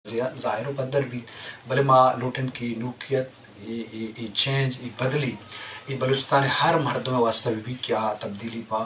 زیا-، ظاہر و پدر بیت، بلے ما لوٹیں کہ نوکیت، ای، ای، ای چینج، ای بدلی، ای بلوچستان ہر مردم واسطہ بہ بیت کہ آ تبدیلی پہ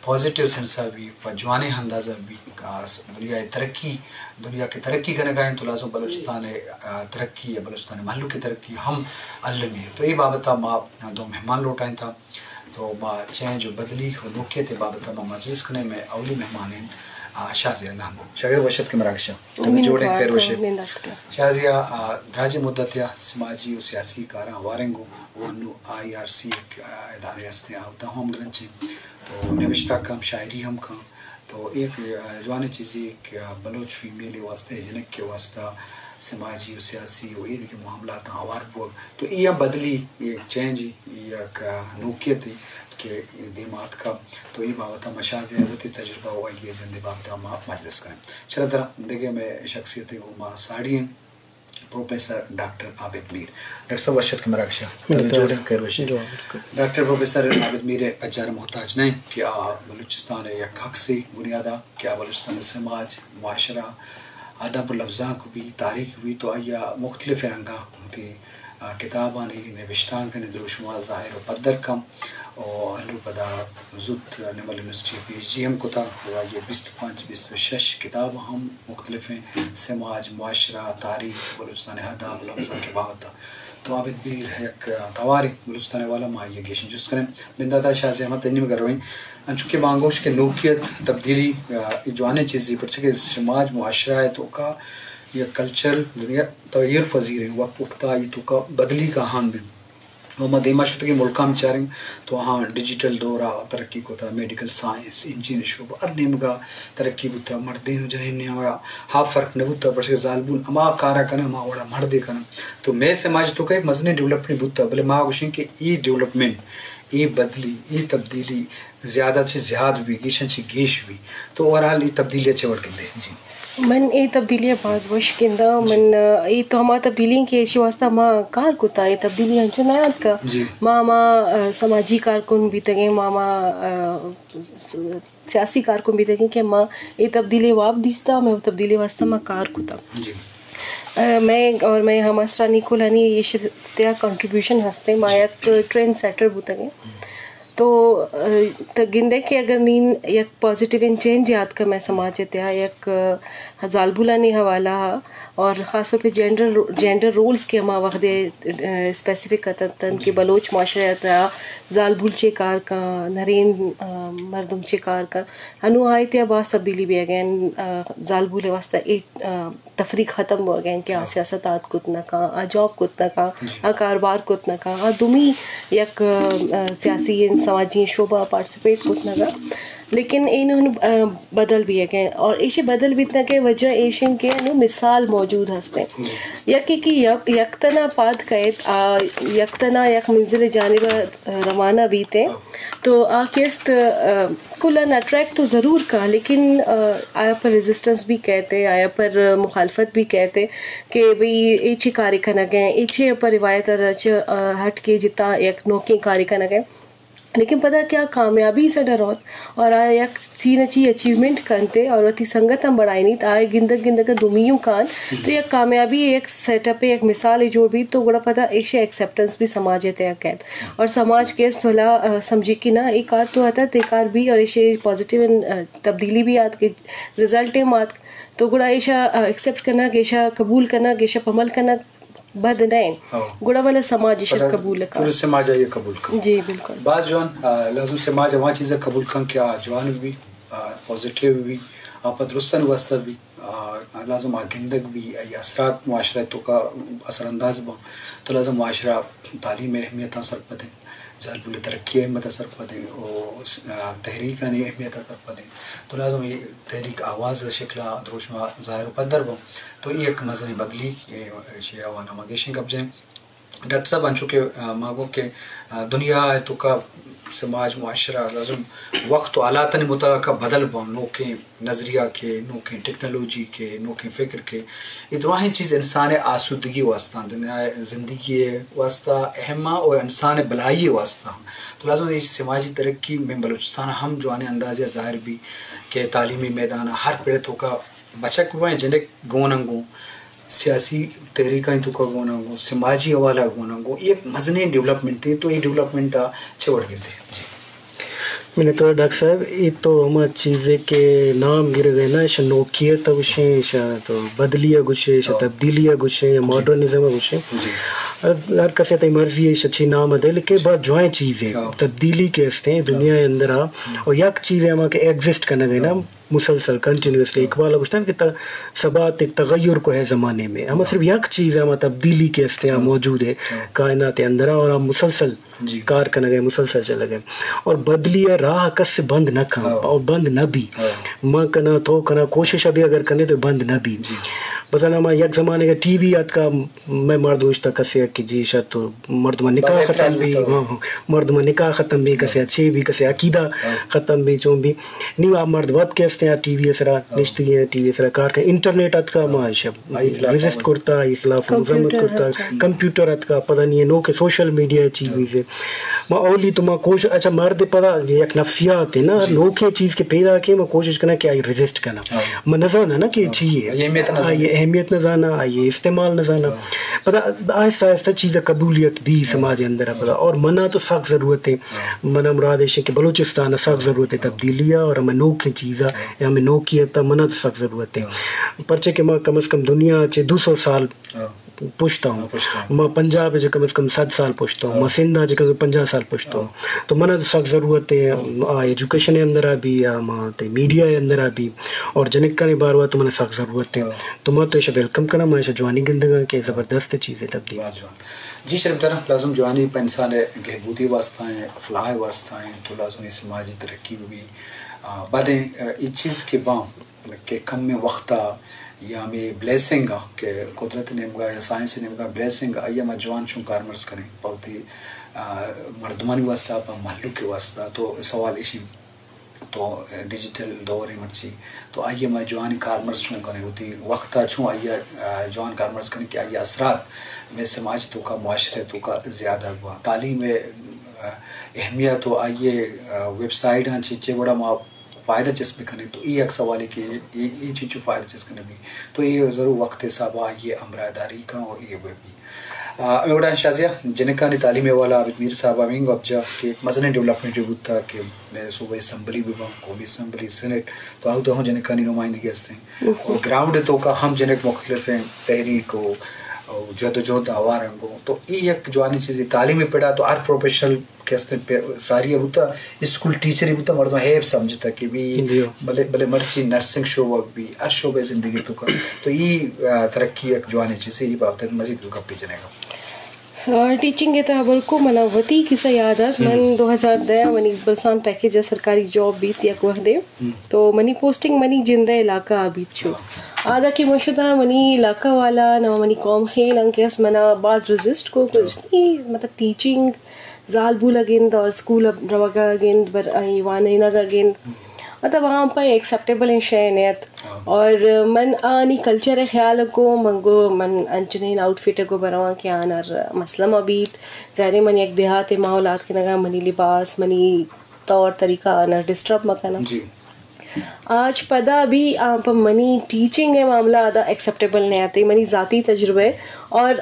پازیٹیو سینس ء بی، پہ جوانیں انداز ء بی، آ، س-، دنیا ء ترقی، دنیا کہ ترقی کنگا انت تو لازم بلوچستان ء، آ، ترقی یا بلوچستان ء مہلوک ء ترقی ہم المی انت۔ تو اے بابت ء ما دو مہمان لوٹائینتا۔ تو ما چینج و بدلی و نوکیت ء بابت ء ما مجلس کنیں۔ مئے اولی مہمان انت، آ، شازیہ لہمو۔ شاگرد وش اتک مراگش ء۔ تمہیں جوڑیں، خیر وشے۔ شازیہ، آ، دراجیں مدت ء سماجی و سیاسی کاراں ہواریں گوں و انو آئی آر سی یک، آ، ادارے ہستیں، آ، اودا ہم گرنچیں۔ تو نبشتہ کم، شاعری ہم کم۔ تو ایک، آ، جوانیں چیزے کہ، آ، بلوچ فیمیل واسطہ، جنک کے واسطہ سماجی و سیاسی و اے دیگہ معاملات ہوار بوگ۔ تو اے ہم بدلی، اے چینج، اے یک، آ، نوکیت کہ دیما اتکا۔ تو اے بابت ما شازیہ وتی تجربہ و آئی زندے بابت ما مجلس کنیں۔ شرف دراں دگہ مئے شخصیت گوں ما ساڑی ہیں۔ پروفیسر ڈاکٹر عابد میر۔ ڈاکٹر صاحب، وش اتک مراگش ء۔ تمہیں جوڑیں، خیر وشے۔ ڈاکٹر پروفیسر عابد میر ء پجار ء محتاج نہ انت کہ آ بلوچستان ء یک عکسے بنیاد ء کہ آ بلوچستان ء سماج، معاشرہ، ادب و لبزانک بی، تاریخ بی، تو آئی ء مختلف رنگاں وتی، آ، کتابانی نبشتانکانی دروشم ء ظاہر و پدر کم۔ و انو پدا زوت NUML university P H D ہم کتا و آئی ء بیست و پنچ، بیست و شش کتاب ہم مختلفیں سماج، معاشرہ، تاریخ، بلوچستان ء ادب، لبزانک ء بابت ء۔ تو عابد میر یک توارے بلوچستان ء حوالہ ما آئی ء گیشیں جست کنیں۔ بندات ء شاہ زحمت ء نیمگ ء رویں۔ انچو کہ ما گوش کہ نوکیت، تبدیلی، آ، اے جوانیں چیزے، پرچہ کہ سماج، معاشرہ ء توکا یا کلچر دنیا تغیر پذیر ہیں، وقت وقتا ای توکا بدلی کا ہان بی۔ و ما دیما شتگیں ملکاں بچاریں تو آہاں ڈیجیٹل دور ء ترقی کتا، میڈیکل سائنس، انجینئر شعبہ ہر نیمگا ترقی بوتا، مردین و جنین ء ہا فرق نہ بوتا، پرچہ زالبول ہما کارا کنن ہما وڑا مردے کنن۔ تو مئے سماج توکا یک مزنیں ڈیولپمنٹ بوتا، بلے ما گوشیں کہ ای ڈیولپمنٹ، ای بدلی، ای تبدیلی زیادہ چہ زیاد بی، گیشاں چہ گیش بی۔ تو اوورآل ای تبدیلی ء چہ وڑ گندے؟ جی۔ من اے تبدیلی ء باز وش گنداں۔ جی۔ من، آ، اے تو ہما تبدیلی ایں کہ ایشی واسطہ ما کار کتا، اے تبدیلی انچو نہ آتکا۔ جی۔ ما ہما، آ، سماجی کارکن بیتگیں، ما ہما، آ، س-، سیاسی کارکن بیتگیں کہ ما اے تبدیلی واب دیستا، ما تبدیلی واسطہ ما کار کتا۔ جی۔ آ، میں اور میں ہم اسرانی کلانی ایشی تیا کنٹریبیوشن ہستے، ما یک ٹرینڈ سیٹر بوتگیں۔ تو، آ، تو گندے کہ اگر نین یک پازیٹیو ان چینج یاد کا میں سماج تیا یک، آ، زالبولانی حوالہ ہا اور خاص طور پہ جینڈر، جینڈر رولز کے ہما وخت، آ، اسپیسیفک اتن کہ بلوچ معاشرہ تیا زالبول چے کار کا، نرین، آ، مردم چے کار کا، انو آئی تیا باز تبدیلی بھی اگین، آ، زالبول واسطہ ایک، آ، تفریق ختم بوگ ء انت کہ آ سیاست ء اتک کت نہ کن، آ جاب کت نہ کن، آ کاروبار کت نہ کن، آ دومی یک، آ، سیاسی ء سماجی شعبہ ء پارٹیسپیٹ کت نہ کن۔ لیکن اے نوں، آ، بدل بیگ ء انت اور ایشی بدل بیتگ ء وجہ ایش انت کہ نوں مثال موجود ہست انت۔ یکے کہ یک، یک تنا پاد کئیت، آ، یک تنا یک منزل ء جانب ء روانہ بیت انت۔ تو آ کست، آ، کلن اٹریکٹ تو ضرور کاں، لیکن، آ، آیا پر ریزسٹنس بھی کہتے، آیا پر مخالفت بھی کہتے کہ بھئی اے چی کارے کنگ ء، اے چی پر روایت ء چہ، آ، ہٹ کے جتا یک نوکیں کارے کنگ ء۔ لیکن پدا کیا کامیابی سڈا روت اور آ یک چی نہ چی اچیومنٹ کنتے اور وتی سنگت ہم بڑائینیت، آئے گندگ گندگ ء دومیوں کان تو یک کامیابی، یک سیٹ اپ، یک مثال جوڑ بیت تو گڑا پدا ایشی ایکسپٹنس بھی سماج ء تیا کیت۔ اور سماج کہ است ولا، آ، سمجھی کہ نہ، اے کار تو اتت، اے کار بھی اور ایشی پازیٹیو، آ، تبدیلی بھی آت کہ رزلٹ ہم آت، تو گڑا ایشا، آ، ایکسپٹ کنگ، ایشا قبول کنگ، ایشا پہ عمل کنگ بد نہ انت۔ ہاں۔ گڑا ولا سماج ایشا پدا قبول کن۔ پورے سماج آئی قبول کن۔ جی، بالکل۔ باز جوان، آ، لازم سماج ہما چیز قبول کن کہ آ جوان بھی، آ، پازیٹیو بھی، آ، پہ درستانی واسطہ بھی۔ آ، لازم آ گندگ بی، آئی اثرات معاشرہ توکا اثر انداز باں، تو لازم معاشرہ تعلیم اہمیت آن سرپدیں، زالبول ترقی اہمیت آن سرپدیں، و، آ، تحریک آنی اہمیت آن سرپدیں، تو لازم اے تحریک آواز شکلا دروشما ظاہر و پدر باں، تو اے یک مزنیں بدلی، اے، ایشی حوالہ ما گیشیں گپ جنیں۔ ڈاکٹر صاحب، انچو کہ، آ، ما گوں کہ، آ، دنیا ء توکا سماج، معاشرہ لازم وقت و حالاتانی مطابق بدل بان، نوکیں نظریہ کے، نوکیں ٹیکنالوجی کے، نوکیں فکر کے، اے دراہیں چیز انسان ء آسودگی واسطہ، دنیا ء زندگی ء واسطہ اہم آں و انسان ء بلائی ء واسطہ ہم۔ تو لازم اے سماجی ترقی میں بلوچستان ہم جوانیں اندازے ء ظاہر بی کہ تعلیمی میدان ء ہر پڑ ء توکا بچک بوئیں، جنک گون انگوں۔ سیاسی تحریکانی توکا گون اَں، گوں سماجی حوالہ گون اَں، گوں یک مزنیں ڈیولپمنٹے، تو اے ڈیولپمنٹ ءَ چہ وڑ گندے؟ جی۔ منتوار ڈاکٹر صاحب، اے تو ہما چیزے کہ نام گرگ ءَ نا، ایشاں نوکیت ءَ گوشیں، ایشاں تو بدلی ءَ گوشیں، ایشاں ہاں۔ تبدیلی ءَ گوشیں یا جی۔ ماڈرنزم ءَ گوشیں۔ جی۔ ہر، ہر کسے تئی مرضی ءَ ایشاں چی نام ءَ دے، لیکن جی۔ باز جوائیں چیزے، ہاں۔ تبدیلی کہ استیں دنیا ءِ اندر ءَ، ہاں۔ اور یک چیزے ہما کہ ایگزسٹ کنگ ءَ نا، ہاں۔ مسلسل، کنٹینیوسلی۔ ہاں۔ اقبال ءَ گوشتگ کہ تا-، ثبات ایک تغیر کو ہے زمانے میں۔ ہما ہاں۔ صرف یک چیز ہے، ہما تبدیلی کہ استیں، ہاں۔ موجود ہے ہاں۔ کائنات ءِ اندر ءَ، اور ہم مسلسل جی۔ کار کنگ ءَ، مسلسل چلگ ءَ۔ اور بدلی ءِ راہ کس بند نہ کن، ہاں۔ اور بند نہ بی۔ ہاں۔ من کناں، تو کناں، کوشش ابھی اگر کنے تو بند نہ بی۔ جی۔ بس انا ما یک زمانے کا ٹی وی آتکا، مئے مرد گوشتہ کسے ءَ کہ جی شاید تو مردماں نکاح بس اعتراض ختم بی، بوتا۔ ہاں، ہاں، مردماں نکاح ختم بی، کسے ءَ چے بی، کسے ءَ عقیدہ ہاں۔ ختم بی، چون بی۔ نی آ مرد وت کہ استیں، آ ٹی وی ءِ سرا ہاں۔ نشتگی ایں، ٹی وی ءِ سرا کار کن، انٹرنیٹ آتکا، ہاں۔ ما شب آئی خلاف ریزسٹ مذمت۔ کرتا، آئی خلاف مذمت کمپیوٹر کرتا، ہر جاگہ۔ کمپیوٹر آتکا، پتہ نہیں نوکیں سوشل میڈیا چیز ہاں۔ ویزے۔ ما اولی تو ما کوش-، اچھا، مرد پدا یک نفسیات ہے نا، جی۔ نوکیں چیز کہ پیدا کے ما کوشش کناں کہ آئی ریزسٹ کناں۔ ہاں۔ ما نہ زاناں نا کہ ہاں۔ چی ہے۔ آئی اہمیت نہ زاناں۔ آئی اہمیت نہ زاناں، آئی استعمال نہ زاناں۔ ہاں۔ پدا آہستہ آہستہ چیز قبولیت بی ہاں۔ سماج اندر پدا۔ اور منا تو سخت ضرورت ہے۔ ہاں۔ منا مراد ایش ہے کہ بلوچستان سخت ضرورت ہے ہاں۔ تبدیلی ہے اور ہمیں نوکیں چیزا ہاں۔ یا ہمیں نوکیت منا تو سخت ضرورت ہے۔ ہاں۔ پرچہ کہ ما کم از کم دنیا چہ دو سو سال ہاں۔ پشت آں۔ ہاں، پشت آں۔ ما پنجاب ءَ چہ کم از کم صد سال پشت آں۔ ہاں۔ ما سندھ ءَ چہ کم از کم پنجاہ سال پشت آں۔ ہاں۔ تو منا تو سخت ضرورت ہے، ہاں۔ آ، ایجوکیشن ءِ اندر ءَ بی، آ، ما تے میڈیا ءِ اندر ءَ بی، اور جنکانی باروا تو منا سخت ضرورت ہے۔ ہاں۔ تو ما تو ایشا ویلکم کناں، ما ایشا جوانی گندگاں کہ زبردست چیز ہے تبدیل۔ باز جوان۔ جی شریف دارا، لازم جوانی پہ انسان ءِ گہبودی واسطہ ہیں، فلاح واسطہ ہیں، تو لازم یہ سماجی ترقی بھی، آ، بعد، آ، یہ چیز کے بام کہ کمیں وخت ءَ یا ہمے بلیسنگ ءَ کہ قدرت ءِ نیمگ ءَ یا سائنس ءِ نیمگ ءَ بلیسنگ ءَ، آئی ءَ ما جوان چون کارمرز کنیں پہ وتی، آ، مردمانی واسطہ، پہ مہلوک ءِ واسطہ۔ تو سوال ایش انت، تو ڈیجیٹل دور ءَ مرچی، تو آئی ءَ ما جوان کارمرز چون کنیں، وتی وخت ءَ چون آئی ءَ، آ، جوان کارمرز کنیں کہ آئی ءِ اثرات مئے سماج ءِ توکا، معاشرہ ءِ توکا زیادہ بہ باں۔ تعلیم ءِ، آ، اہمیت و آئی ءِ، آ، ویب سائٹاں چہ چے وڑا ما فائدہ چست بکنیں، تو اے یک سوالے کہ اے، اے چنچو فائدہ چست کنگ بی، تو اے ضرور وقت حساب ءَ آئی ءِ ہمراہ داری کن و اے بہ بی۔ آ، ہمے وڑا شازیہ جنکانی تعلیم ءِ حوالہ عابد میر صاحب ءَ ہمے گپ جا کہ یک مزنیں ڈیولپمنٹ بوتا کہ مئے صوبائی اسمبلی بہ باں، قومی اسمبلی، سینیٹ، تو اودا ہم جنکانی نمائندگی ہستیں۔ بالکل۔ اور گراؤنڈ ءِ توکا ہم جنک مختلف ہیں تحریک و، و جد و جہد ہوار ہیں گوں۔ تو اے یک جوانیں چیزے تعلیم ءِ پڑا تو ہر پروفیشنل کہ استیں پہ-، ساری ءَ بوتا، اسکول ٹیچر ءَ بوتا، مردم عیب سمجھتا کہ بی جی۔ بلے، بلے مرچی نرسنگ شعبہ بی، ہر شعبہ زندگی تو کن۔ تو ای، آ، ترقی یک جوانیں چیزے، ای بابت مزید گپے جنیں گا۔ آ، ٹیچنگ ءِ تہا بلکو منا وتی قصہ یاد آت۔ ہم۔ من دو ہزار دہ ءَ منی بلوچستان پیکج ءَ سرکاری جاب بیت یک وہدے۔ ہم۔ تو منی پوسٹنگ منی جند ءِ علاقہ ءَ بیت شو۔ ہاں۔ آدا کہ من شتا منی علاقہ والا نہ منی قوم خیل انکہ اس منا باز ریزسٹ کو، ہاں۔ کچھ نہیں، مطلب ٹیچنگ زالبول ءَ گند اور اسکول ءَ روگ ءَ گند، بر-، آئی وانینگ ءَ گند۔ مطلب آہاں پہ ایکسپٹیبل ایں شے نہ ات۔ ہاں۔ اور من آنی کلچر ءِ خیال ءَ کو، من گو من انچنین آؤٹ فٹ ءَ گو برواں کہ آنر مسئلہ مہ بیت۔ ظاہر ہے من یک دیہات ءِ ماحول ءَ آتکنگ ءَ، منی لباس، منی طور طریقہ آنر ڈسٹرب مہ کناں۔ جی۔ آج پدا بھی آ پہ منی ٹیچنگ ءِ معاملہ ادا ایکسپٹیبل نہ ات، منی ذاتی تجربہ ءَ۔ اور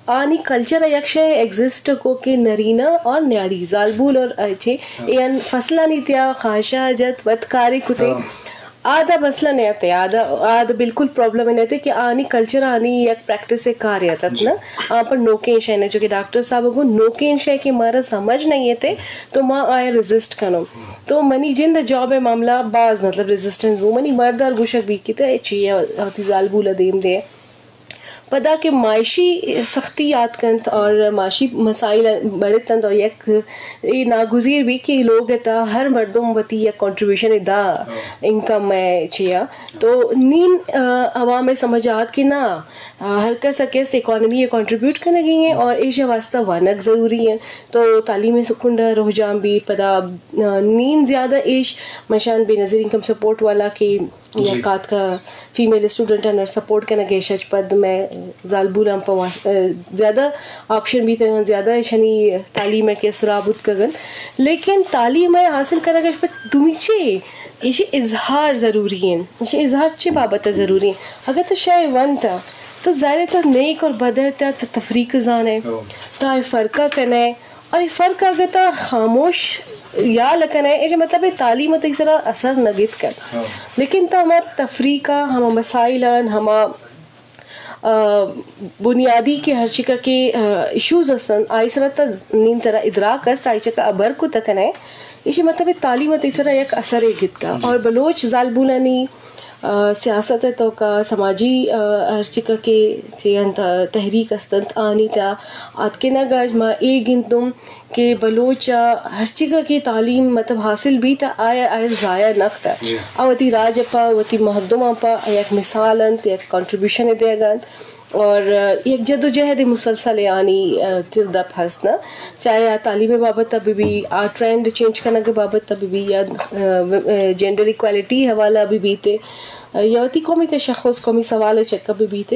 آنی کلچر ءَ یک شے ایگزسٹ کو کہ نرینہ اور نیاڑی، زالبول اور چے، ہاں۔ اے ان فصلانی تیا خاشا جت وت کارے کتے۔ ہاں۔ آدا مسئلہ نہ ات، آدا، آدا بالکل پرابلم نہ ات کہ آنی کلچر آنی یک پریکٹس ءِ کار ات جی۔ نا۔ آ پر نوکیں شے نہ، چونکہ ڈاکٹر صاحب کو نوکیں شے کہ مارا سمجھ نہیں ات، تو ما آئے ریزسٹ کنو۔ تو منی جند جاب ءِ معاملہ باز مطلب ریزسٹنس بو۔ منی مرد ار گوشگ بی کہ تے چی ءَ وتی زالبول ءَ دیم دے۔ پدا کہ معاشی سختی آت کنت اور معاشی مسائل بڑت انت اور یک اے ناگزیر بی کہ لوگ ءِ تہا ہر مردم وتی یک کنٹریبیوشن ءَ دا ہاں۔ انکم ءِ چیا۔ تو نین، آ، عوام ءِ سمجھ آت کہ نا، آ، ہر کس ءَ کس اکانومی ءَ کنٹریبیوٹ کنگی ہیں اور ایشی واسطہ ونگ ضروری ہیں۔ تو تعلیم ءِ سکنڈ ءَ رجحان بی پدا، آ، نین زیادہ ایش مشان بے نظیر انکم سپورٹ والا کہ جی۔ یک آتکا female student owner support king ءَ، ایش اچ پد مئے زالبولاں پہ واس-، ءَ، زیادہ آپشن بیتگ انت، زیادہ ایشانی تعلیم ءِ کہ اسرا بوتگ انت۔ لیکن تعلیم ءِ حاصل کنگ ءَ اچ پد دومی چے؟ ایشی اظہار ضروری انت۔ ایشی اظہار چے بابت ءَ ضروری انت؟ اگر تو شے ونت، تو ظاہر ہے تو نیک اور بد ءِ تہ تفریق زانئے، ہو۔ تو اے فرق ءَ کنئے، اور اے فرق ءَ اگر تو خاموش یال کنئے، ایشی مطلب اے تعلیم ءَ تئی سرا اثر نہ گیت کن۔ ہو۔ لیکن تو ہما تفریق ءَ، ہما مسائل آن، ہما، آ، بنیادی کہ ہرچکا کہ، آ، ایشوز ہستن، آئی سرا تو نین ترا ادراک است، آئی چکا ہبر کت کنئے، ایشی مطلب اے تعلیم ءَ تئی سرا یک اثرے گیت کا۔ جی۔ اور بلوچ زالبولانی آ، سیاست ءِ توکا، سماجی، آ، ہرچکا کہ چی انت، تحریک است انت، آنی تہا آتکنگ ءَ ما اے گندوں کہ بلوچ ءَ ہرچکا کہ تعلیم مطلب حاصل بیت، آیا، آیا ضائع نہ کتہ۔ جی۔ آ وتی راج ءَ پہ، وتی مردماں پہ یک مثال انت، یک کنٹریبیوشن دیگ ءَ انت۔ اور، آ، یک جدوجہد مسلسل ءِ آنی، آ، کرد ءَ ہست نا، چاہے آ تعلیم ءِ بابت ءَ بہ بی، آ ٹرینڈ چینج کنگ ءِ بابت ءَ بہ بی، یا، آ، آ، جینڈر ایکوالٹی ءِ حوالہ ءَ بہ بیت، آ، یا وتی قومی تشخص، قومی سوال ءِ چکر بہ بیت۔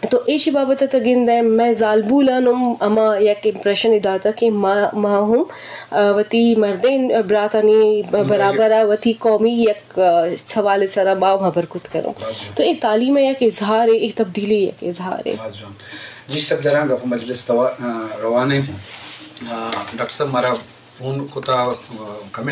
تو ایشی بابت ءَ تو گندئے مئے زالبولاں ہم ہما یک امپریشن ءَ داتہ کہ ما، ما ہم، آ، وتی مردین براتانی برابر ءَ وتی قومی یک آ، سوال ءِ سرا ما ہم ہبر کت کنوں۔ باز جوان۔ تو اے تعلیم ءِ یک اظہارے، اے تبدیلی ءِ یک اظہارے۔ باز جوان۔ جی، شپ دراں گپ مجلس توا-، آ، روان ایں۔ آ، ڈاکٹر صاحب مارا فون کتا، آ، کمنٹس